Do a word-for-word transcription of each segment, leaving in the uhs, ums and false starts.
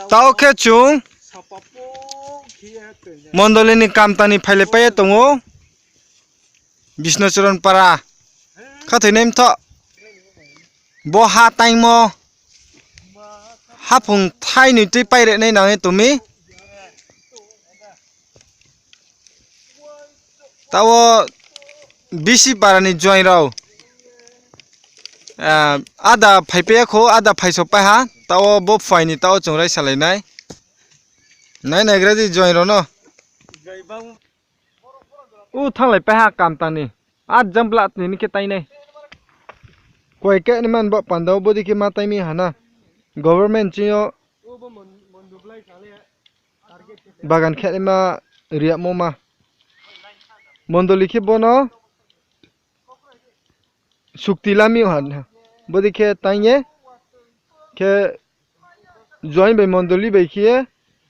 Tao khe chung mondoli ni kamtang ni phailaipai ye tong ou. Bisnochoron para khathoinai mthoh. Bo ha taingmo haphung thai noi tui paire nai nang ye tong mi. Tao bisi para ni joaing rao, ada phaipai ya kho, ada phaiso pai ha. Tao bo phuaing ni tao chung raisalai nai. Nai naigra di joaing rao no. U thannglaipai ha kamtang ni. Ajang bla tini khe tainai. Koi khe ni man bo panda wo bodei khe ma tai mi ha na. Government ching yo bagan khe naima riamo ma. Mondoli khe bo no sukti lami ha. Bodei khe taing ye khe joaing bai mondoli bai khe ye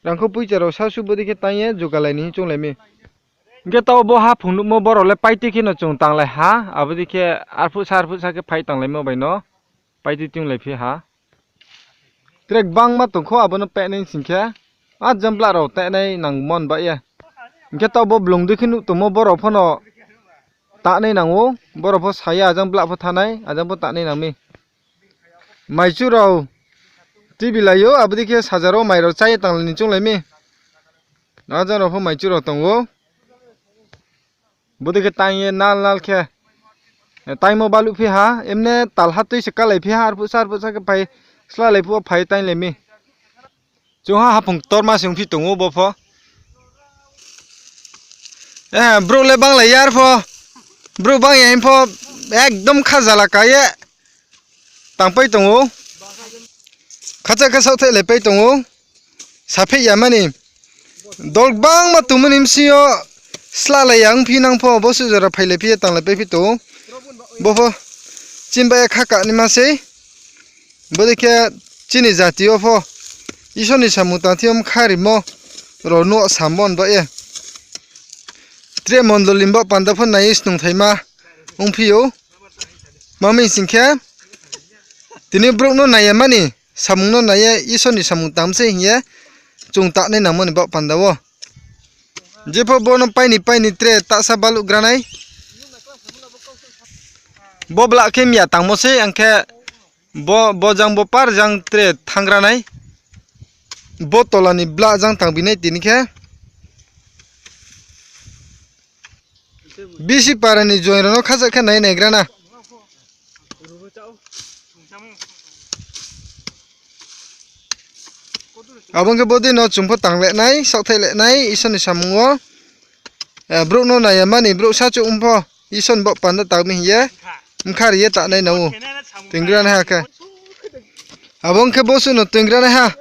rangkho poicha rao sasu bodei khe taing ye jugalai ni hing chounglai mi. Hing khe tao bo haphung nuhmo borao le paitui khe no chung tanglai ha, abo dei khe arphuh sa arphuh sa khe phai tanglaimo bai no paitui tinglai phi ha. Tre gbangma tong kho abo no pehnai sing khe, ajang bla rao tainai nangmo ni bah ye. Hing khe tao bo blung dei khe nuh tongmo borao pho no tanai nang ou, borao pho sa ye ajang bla pho thanai, ajang pho tanai nang mi. Maichu rao T V lai ou, abo dei khe saja rao mai rao chá ye tanglai ni chounglai mi. Ajang rao pho maichu rao tong ou. Bodei khe taing ye nal nal khe, taingmo baluh phi ha, emne talha tui se kalai phi ha, arphuh sa arphuh sa khe phai, slalai phuh wo phai tainglai mi. Chung ha haphung ktorma se ongphi tong ou bo pho. Brouh le banglai ya ar pho. Brouh bang ya hing pho, ekdom khajala ka ye tangpai tong ou. Khacha khe saohthaihlaipai tong ou. Sapheih ya mani. Dol gbangma tongmo ni bsing yo slalai ya ongphi nang pho, bo suh jora phailai phi ye tanglaipai phi tong ou. Bo pho chini bah ye khaka naima sei. Bodei khe chini jati yo pho Isor ni samung tang thing yo bkha rimo rao no samo ni bah ye. Tre mondoli ni baoh panda pho nai ye snungthaima ongphi ou. Ma mi sing khe, tini brouh no nai ya mani, samung no nai ye Isor ni samung tang sei hing ye chung tanai nangmo ni baoh panda wo. Jepho bo no paini paini tre tahsa baluh gra nai. Bo bla khe mya tangmo sei, ang khe bo, bo jang bo par jang tre thanng gra nai. Bo tola ni bla jang tangbi nai tini khe. Bisi para ni joaing rao no khacha khe nai naigra na. Abo ong khe bodei no chung pho tang le nai, saohthai le nai, Isor ni samung wo. Brouh no nai ya mani, brouh sachouh ong pho, Isor ni baoh panda tang mi hing ye, bkha ri ye tanai nang ou. Toingra nai ha khe. Abo ong khe bo suh no toingra nai ha.